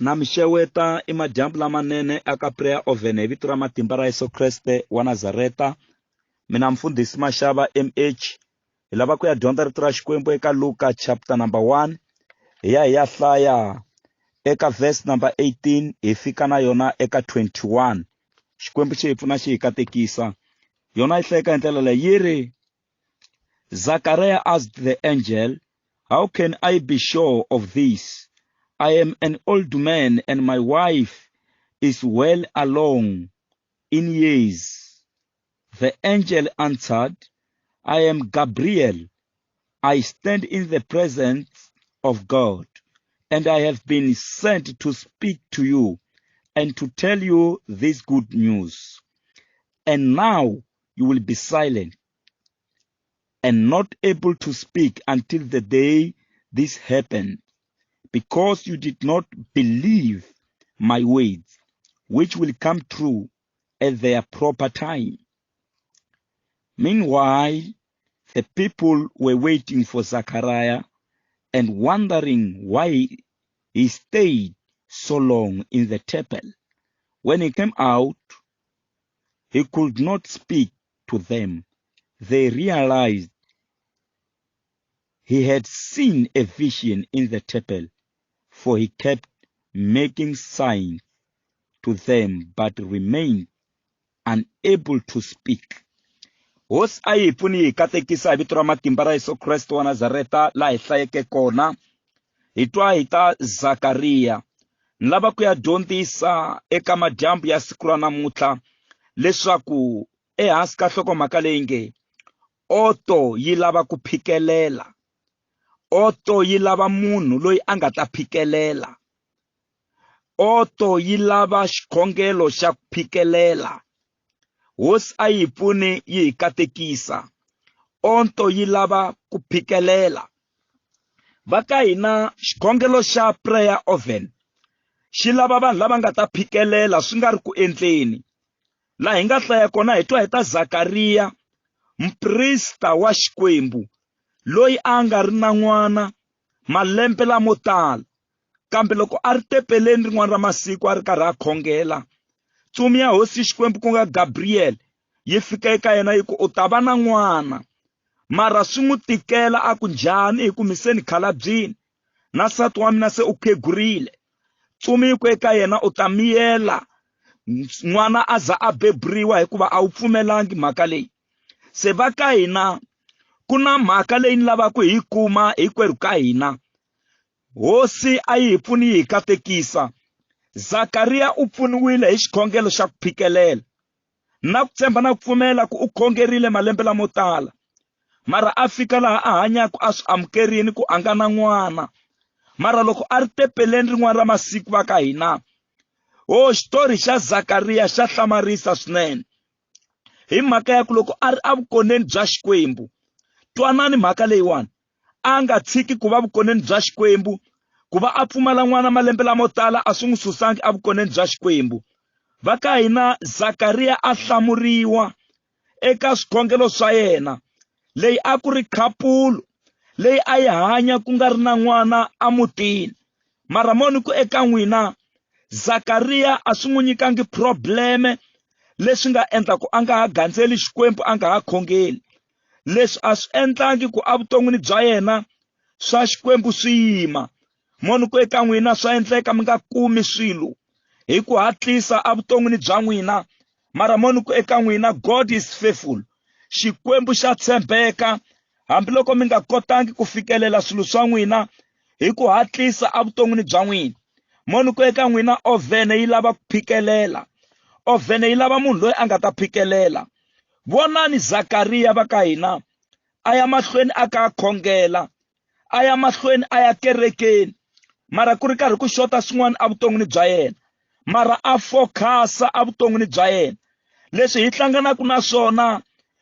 Na mi xeweta i madyambu lamanene aka Prayer Oven hi vito ra matimba ra Yesu Kreste wa Nazareta. Mina mfundhisi Mashava MH hi lava ku ya dyondza rito ra Xikwembu eka Luka chapter number 1 hi ya hi ya hlaya eka verse number 18 hi fika na yona eka 21. Xikwembu xi hi pfuna xi hi katekisa. Yona yi hlayeka hi ndlela leyi yi ri Zachariah asked the angel, How can I be sure of this? I am an old man and my wife is well along in years. The angel answered, I am Gabriel. I stand in the presence of God, and I have been sent to speak to you and to tell you this good news. And now you will be silent and not able to speak until the day this happened, because you did not believe my words, which will come true at their proper time. Meanwhile, the people were waiting for Zachariah and wondering why he stayed so long in the temple. When he came out, he could not speak to them. They realized he had seen a vision in the temple, for he kept making signs to them but remained unable to speak. Hosi a yi hi pfuni yi hi katekisa hi vito ra matimba ra Yesu Kreste wa Nazareta laha hi hlayeke kona hi twa hi ta Zakariya ni lava ku ya dyondzisa eka madyambu ya siku ra namuntlha leswaku ehansi ka nhlokomhaka leyi nge oto yi lava ku phikelela oto yi lava munhu loyi a nga ta phikelela oto yi lava xikhongelo xa ku phikelela hosi a yi pfuni yi hi katekisa onto yi lava ku phikelela va ka hina xikhongelo xa prayer oven xi lava vanhu lava nga ta phikelela swi nga ri ku endleni laha hi nga hlaya kona hi twa hi ta Zakariya muprista wa Xikwembu loyi a nga ri na n'wana malembe lamo tala kambe loko a ri tempeleni rin'wana ra masiku a ri karhi a khongela ntsumi ya hosi Xikwembu ku nga Gabriel yi fika eka yena yi ku u ta va na n'wana mara swi n'wi tikela a ku njhani hi ku mi se ni khalabyini na nsati wa mina se u khegurile ntsumi yi ku eka yena u ta miyela n'wana a za a beburiwa hikuva a wu pfumelangi mhaka leyi se va ka hina ku na mhaka leyi ni lavaka hi yi kuma hinkwerhu ka hina hosi a yi hi pfuni yi hi katekisa zakariya u pfuniwile hi xikhongelo xa ku phikelela na ku tshemba na ku pfumela ku u khongerile malembe lamo tala mara a fika laha a hanyaka a swi amukerini ku a nga na n'wana mara loko a ri tempeleni rin'wana ra masiku va ka hina o xitori xa Zakariya xa hlamarisa swinene hi mhaka ya ku loko a ri evukoneni bya Xikwembu twanani mhaka leyiwani a nga tshiki ku va vukoneni bya Xikwembu ku va a pfumala n'wana malembe lamo tala a swi n'wi susangi evukoneni bya Xikwembu va ka hina Zakariya a hlamuriwa eka swikhongelo swa yena leyi a ku ri khapulu leyi a yi hanya ku nga ri na n'wana emutini mara moni ku eka n'wina Zakariya a swi n'wi nyikangi probleme leswi nga endla ku a nga ha gandzeli Xikwembu a nga ha khongeli leswi a swi endlangi ku evuton'wini bya yena swa Xikwembu swi yima moni ku eka n'wina swa endleka mi nga kumi swilo hi ku hatlisa evuton'wini bya n'wina mara moni ku eka n'wina God is faithful Xikwembu xa tshembeka hambiloko mi nga kotangi ku fikelela swilo swa n'wina hi ku hatlisa evuton'wini bya n'wina moni ku eka n'wina ovhene yi lava ku phikelela ovhene yi lava munhu loyi a nga ta phikelela vonani Zakariya va ka hina a ya mahlweni a ka a khongela a ya mahlweni a ya kerekeni mara ku ri karhi ku xota swin'wana evuton'wini bya yena mara a fokhasa evuton'wini bya yena leswi hi hlanganaka na swona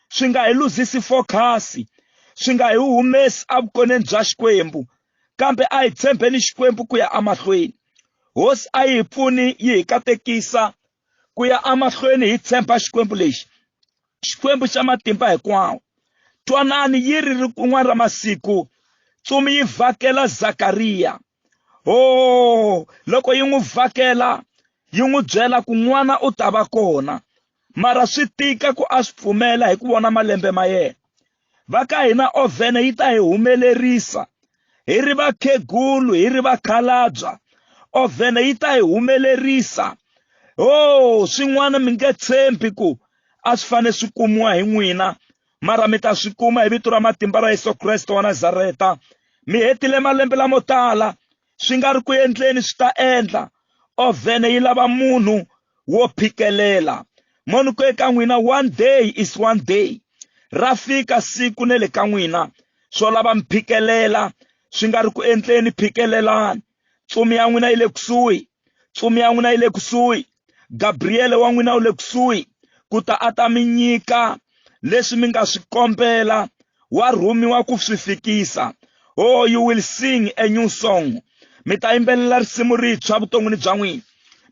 swi nga hi luzisi fokhasi swi nga hi humesi evukoneni bya Xikwembu kambe a hi tshembeni Xikwembu ku ya emahlweni hosi a yi hi pfuni yi hi katekisa ku ya emahlweni hi tshemba Xikwembu lexi Xikwembu xa matimba hinkwawo twanani yi ri rin'wana ra masiku ntsumi yi vhakela Zakariya oh Loko yi n'wi vhakela yi n'wi byela ku n'wana u ta va kona, mara swi tika ku a swi pfumela hi ku vona malembe ma yena. Va ka hina ovhene yi ta hi humelerisa hi ri vakhegulu hi ri vakhalabya ovhene yi ta hi humelerisa oh swin'wana mi nge tshembi ku a swi fanele swi kumiwa hi n'wina mara mi ta swi kuma hi vito ra matimba ra Yesu Kreste wa Nazareta mi hetile malembe lamo tala swi nga ri ku endleni swi ta endla ovhene yi lava munhu wo phikelela moni ku eka n'wina one day is one day ra fika siku ne le ka n'wina swo lava mi phikelela swi nga ri ku endleni phikelelani ntsumi ya n'wina yi le kusuhi ntsumi ya n'wina yi le kusuhi Gabriyele wa n'wina u le kusuhi ku ta a ta mi nyika leswi mi nga swi kombela wa rhumiwa ku swi fikisa oh you will sing a new song mi ta yimbelela risimu rintshwa vuton'wini bya n'wina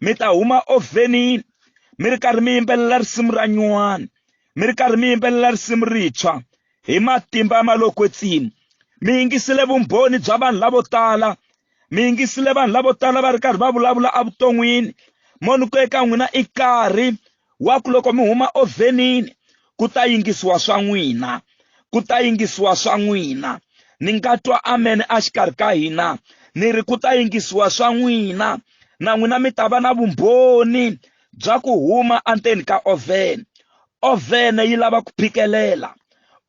mi ta huma ovhenini mi ri karhi mi yimbelela risimu ra nyuwani mi ri karhi mi yimbelela risimu rintshwa hi matimba ya malokwetsini mi yingisile vumbhoni bya vanhu lavo tala mi yingisile vanhu lavo tala va ri karhi va vulavula evuton'wini moni ku eka n'wina i nkarhi wa ku loko mi huma ovhenini ku ta yingisiwa swa n'wina ku ta yingisiwa swa n'wina ni nga twa amen a xikarhi ka hina ni ri ku ta yingisiwa swa n'wina na n'wina mi ta va na vumbhoni bya ku huma endzeni ka ovhene ovhene yi lava ku phikelela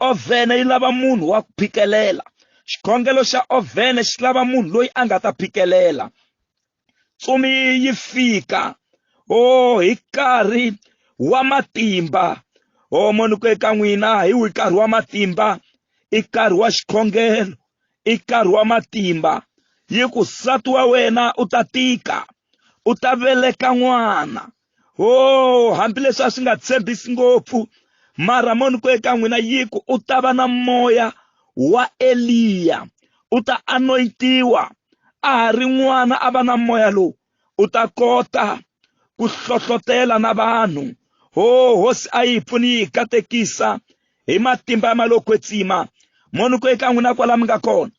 ovhene yi lava munhu wa ku phikelela xikhongelo xa ovhene xi lava munhu loyi a nga ta phikelela ntsumi yi fika o hi nkarhi wa matimba o moni ku eka n'wina hi wi nkarhi wa matimba i nkarhi wa xikhongelo i nkarhi wa matimba yi ku nsati wa wena u ta tika u ta veleka n'wana o hambileswi a swi nga tshembisi ngopfu mara moni ku eka n'wina yi ku u ta va na moya wa Eliya u ta anointiwa a ha ri n'wana a va na moya lowu u ta kota ku hlohlotela na vanhu ho hosi a yi pfuni yi katekisa hi matimba ya malo kwetsima moni ku eka n'wina kwala mi nga kona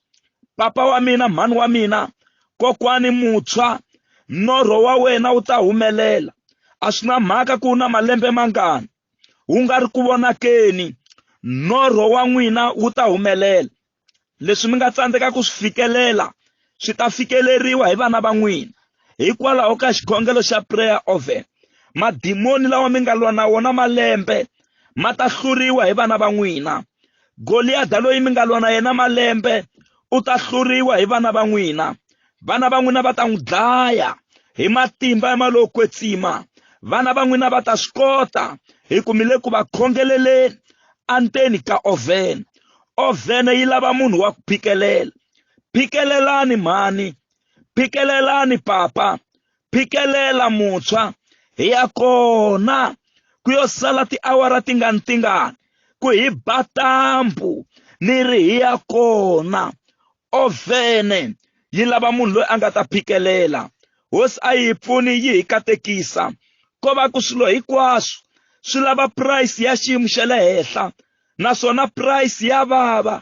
papa wa mina mhani wa mina kokwani mutshwa norho wa wena wu ta humelela a swi na mhaka ku na malembe mangani wu nga ri ku vonakeni norho wa n'wina wu ta humelela leswi mi nga tsandzeka ku swi fikelela swi ta fikeleriwa hi vana va n'wina hikwalaho ka xikhongelo xa prayer oven madimoni lawa mi nga lwa na wona malembe ma ta hluriwa hi vana va n'wina goliyada loyi mi nga lwa na yena malembe u ta hluriwa hi vana va n'wina vana va n'wina va ta n'wi dlaya hi matimba ya malo kwetsima vana va n'wina va ta swi kota hi ku mi le ku va khongeleleni andzeni ka oven ovhene yi lava munhu wa ku phikelela phikelelani mhani phikelelani papa phikelela muntshwa hi ya kona ku yo sala tiawara tingani tingani ku hi ba tambu ni ri hi ya kona ovhene yi lava munhu loyi a nga ta phikelela hosi a yi pfuni yi hi katekisa ko va ku swilo hinkwaswo swi lava price ya xiyimo xa le henhla naswona price ya vava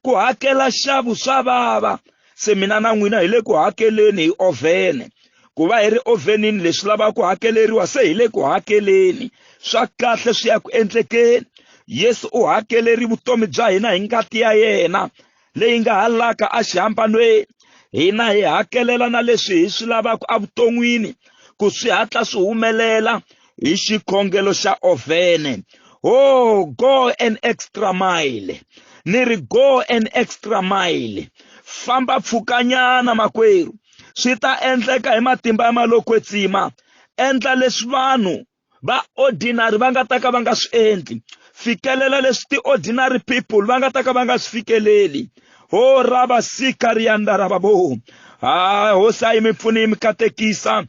ku hakela xavu swa vava se mina na n'wina hi le ku hakeleni hi ovhene ku va hi ri ovhenini leswi lavaka ku hakeleriwa se hi le ku hakeleni swa kahle swi ya ku endlekeni yesu u hakeleri vutomi bya hina hi ngati ya yena leyi nga halaka exihambanweni hina hi hakelela na leswi hi swi lavaka evuton'wini ku swi hatla swi humelela hi xikhongelo xa ovhene oh go an extra mile ni ri go an extra mile famba pfukanyana makwerhu swi ta endleka hi matimba ya malokwetsima endla leswi vanhu va ordinary va nga ta ka va nga swi endli fikelela leswi ti-ordinary people va nga ta ka va nga swi fikeleli ho rava sika riyandarababo ha hosi a yi mi pfuni yi mi katekisa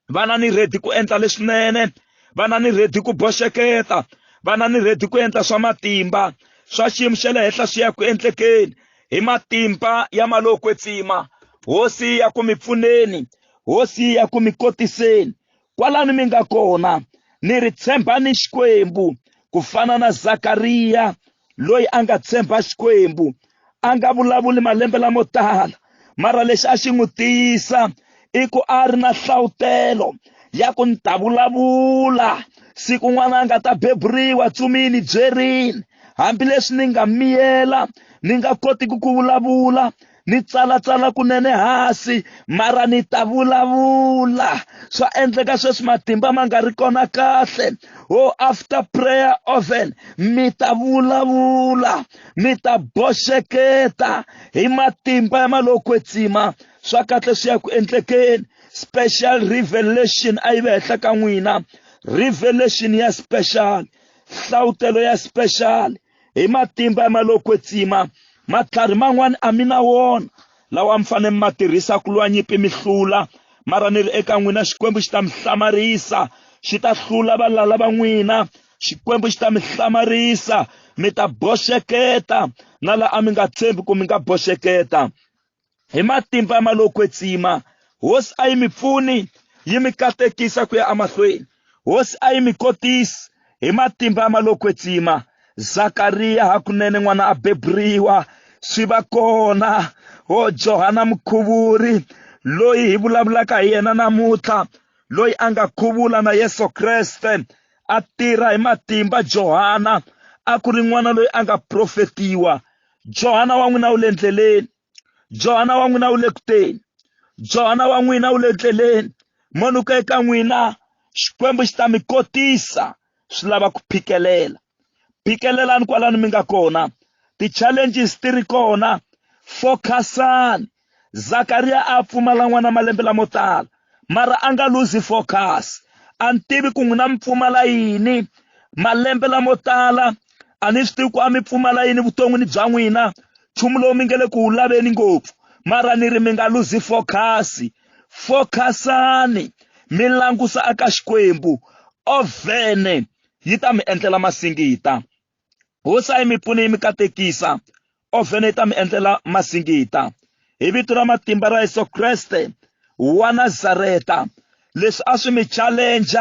vana ni ready ku endla leswinene vana ni ready ku boxeketa vana ni ready ku endla swa matimba swa xiyimo xa le henhla swi ya ku endlekeni hi matimba ya malo kwetsima hosi ya ku mi pfuneni hosi ya ku mi kotiseni kwalano mi nga kona ni ri tshembani Xikwembu ku fana na Zakariya loyi a nga tshemba Xikwembu a nga vulavuli malembe lamo tala mara lexi a xi n'wi tiyisa I ku a ri na hlawutelo ya ku ni ta vulavula siku n'wana a nga ta beburiwa tsumini byerini hambileswi ni nga miyela ni nga kotiki ku vulavula ni tsalatsala kunene hansi mara ni ta vulavula swa endleka sweswi matimba ma nga ri kona kahle o after prayer oven mi ta vulavula mi ta boxeketa hi matimba ya malokwetsima swa kahle swi ya ku endlekeni special revelation a yi ve henhla ka n'wina revelation ya special hlawutelo ya special hi matimba ya malokwetsima matlhari man'wana a mi na wona lawa mi fanele mi ma tirhisa ku lwa nyimpi mi hlula mara ni ri eka n'wina xikwembu xi ta mi hlamarisa xi ta hlula valala va n'wina xikwembu xi ta mi hlamarisa mi ta boxeketa na laha a mi nga tshembi ku mi nga boxeketa hi matimba ma lowo kwetsima hosi a yi mi pfuni yi mi katekisa ku ya emahlweni hosi a yi mi kotisi hi matimba ma lowo kwetsima zakariya hakunene n'wana a beburiwa swi va kona o johana mukhuvuri loyi hi vulavulaka hi yena namuntlha loyi a nga khuvula na yesu kreste a tirha hi matimba johana a ku ri n'wana loyi a nga profetiwa johana wa n'wina wu le ndleleni johana wa n'wina wu le kuteni johana wa n'wina wu le ndleleni monuka eka n'wina xikwembu xi ta mi kotisa swi lava ku phikelela phikelelani kwalano mi nga kona ti-challenges ti ri kona focusani zakariya a pfumala n'wana malembe lamo tala mara a nga luzi focus a ni tivi ku n'wina mi pfumala yini malembe lamo tala a ni swi tivi ku a mi pfumala yini vuton'wini bya n'wina nchumu lowu mi nge le ku wu laveni ngopfu mara ni ri mi nga luzi focus focusani mi langusa aka xikwembu ovhene yi ta mi endlela masingita hosi a yi mi pfuni yi mi katekisa ovhene yi ta mi endlela masingita hi vito ra matimba ra Yesu Kreste wa Nazareta leswi a swi mi challenge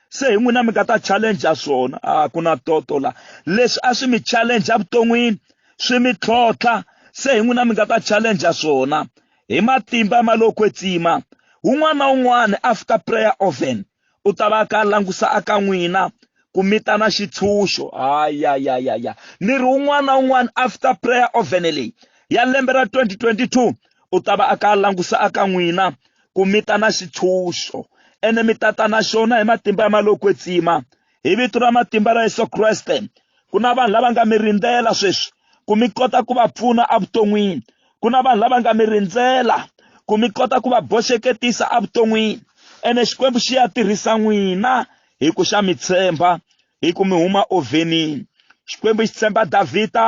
se hi n'wina mi nga ta challenge swona a ku na toto la leswi a swi mi challenge evuton'wini swi mi tlhontlha se hi n'wina mi nga ta challenge swona hi matimba ma lowo kwetsima wun'wana na wun'wana after prayer oven u ta va ka langusa aka n'wina ku mi ta na xitshunxo ayayayaya ni ri wun'wana na wun'wana after prayer oven leyi ya lembe ra 2022 u ta va a ka langusa aka n'wina ku mi ta na xitshunxo ene mi ta ta na xona hi matimba ya malo kwetsima hi vito ra matimba ra Yesu Kreste ku na vanhu lava nga mi rindzela sweswi ku mi kota ku va pfuna evuton'wini ku na vanhu lava nga mi rindzela ku mi kota ku va boxeketisa evuton'wini ene xikwembu xi ya tirhisa n'wina hi ku xa mi tshemba hi ku mi huma ovhenini xikwembu xi tshemba davhida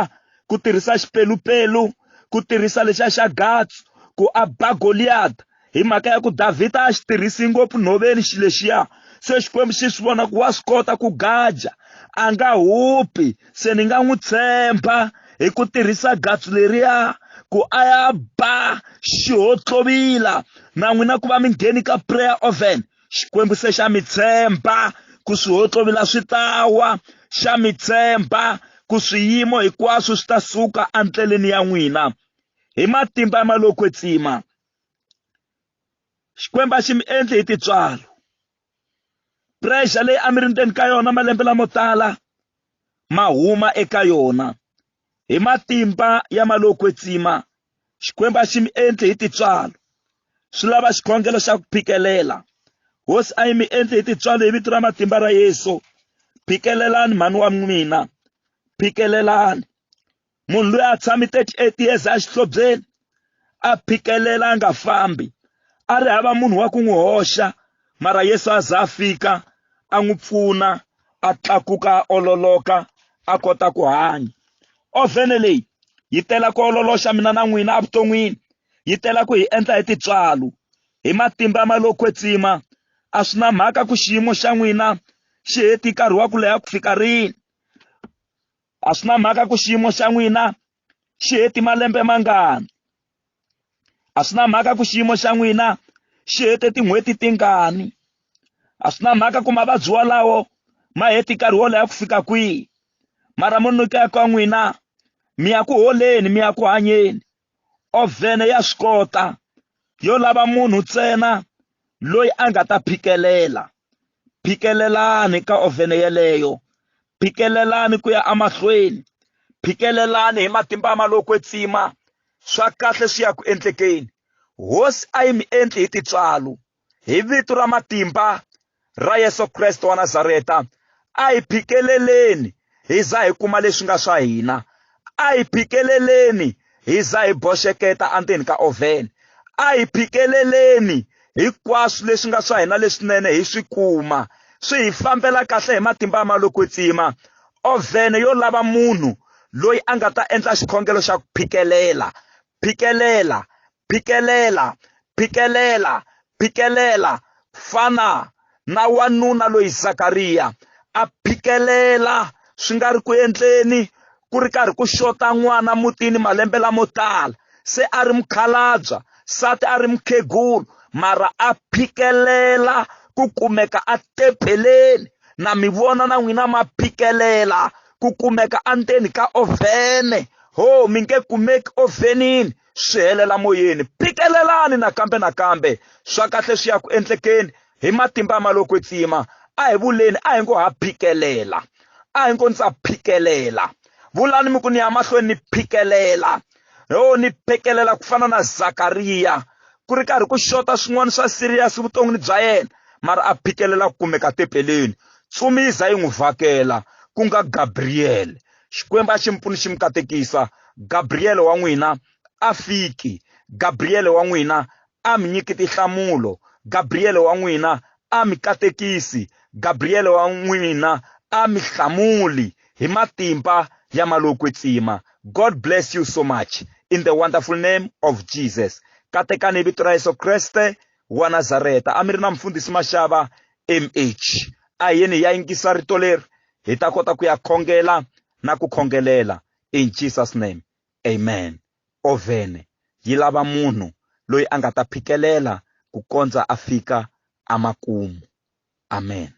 ku tirhisa xipelupelu ku tirhisa lexiya xa gatsu ku a ba goliyata hi mhaka ya ku davhida a xi tirhisi ngopfu nhoveni xi lexiya se xikwembu xi swi vona ku wa swi kota ku gaja a nga hupi se ni nga n'wi tshemba hi ku tirhisa gatsu leriya ku a ya ba xihotlovila na n'wina ku va mi ngheni ka prayer oven xikwembu se xa mi tshemba ku swihotlovila swi ta wa xa mi tshemba ku swiyimo hinkwaswo swi ta suka endleleni ya n'wina hi matimba ya malo kwetsima xikwembu a xi mi endli hi tintswalo pressure leyi a mi ri ndzeni ka yona malembe lamo tala ma huma eka yona hi matimba ya malo kwetsima xikwembu a xi mi endli hi tintswalo swi lava xikhongelo xa ku phikelela hosi a yi mi endli hi tintswalo hi vito ra matimba ra yesu phikelelani mhani wa mina phikelelani munhu loyi a tshami 38 years a xihlobyeni a phikelela a nga fambi a ri hava munhu wa ku n'wi hoxa mara yesu a za a fika a n'wi pfuna a tlakuka a ololoka a kota ku hanya ovhene leyi yi tela ku ololoxa mina na n'wina evuton'wini yi tela ku hi endla hi tintswalo hi matimba ma lo kwetsima a swi na mhaka ku xiyimo xa n'wina xi heti nkarhi wa ku leha ku fika rini a swi na mhaka ku xiyimo xa n'wina xi heti malembe mangani a swi na mhaka ku xiyimo xa n'wina xi hete tin'hweti tingani a swi na mhaka ku mavabyi walawo ma heti nkarhi wo leha ku fika kwihi mara mo nyika ka n'wina mi ya ku holeni mi ya ku hanyeni ovhene ya swi kota yo lava munhu ntsena. loyi a nga ta phikelela. Phikelelani ka ovhene yeleyo. Phikelelani ku ya emahlweni. Phikelelani hi matimba ma lowo kwetsima. Swa kahle swi ya ku endlekeni. Hosi a yi mi endli hi tintswalo. Hi vito ra matimba ra Yesu Kreste wa Nazareta, a hi phikeleleni hi za hi kuma leswi nga swa hina. A hi phikeleleni hi za hi boxeketa endzeni ka ovhene. A hi phikeleleni hinkwaswo leswi nga swa hina leswinene hi swi kuma. Swi hi fambela kahle hi matimba ya malo kwetsima. Ovhene yo lava munhu loyi a nga ta endla xikhongelo xa ku phikelela. Phikelela, phikelela, phikelela, phikelela, fana na wanuna loyi Zakariya a phikelela swi nga ri ku endleni ku ri karhi ku xota n'wana mutini malembe lamo tala se a ri mukhalabya nsati a ri mukhegulu mara a phikelela ku kumeka a tempeleni na mi vona na n'wina ma phikelela ku kumeka endzeni ka ovhene ho mi nge kumeki ovhenini swi helela moyeni phikelelani nakambe nakambe swa kahle swi ya ku endlekeni hi matimba ma lo kwetsima a hi vuleni a hi ngo ha phikelela a hi ngo ndza phikelela vulani mi ku ni ya mahlweni ni phikelela ho ni phikelela ku fana na Zakariya ku ri karhi ku xota swin'wana swa serious vuton'wini bya yena mara a phikelela ku kumeka tempeleni ntsumi yi za yi n'wi vhakela ku nga Gabriel Xikwembu a xi mi pfuni xi mi katekisa Gabriel wa n'wina a fiki Gabriel wa n'wina a mi nyiki tinhlamulo Gabriel wa n'wina a mi katekisi Gabriel wa n'wina a mi hlamuli hi matimba ya malo kwetsima God bless you so much in the wonderful name of Jesus katekani hi vito ra Yesu Kreste wa Nazareta a mi ri na mfundhisi Mashava MH a hi yeni hi ya yingisa rito leri hi ta kota ku ya khongela na ku khongelela in Jesus name amen ovhene yi lava munhu loyi a nga ta phikelela ku kondza a fika amakumu amen.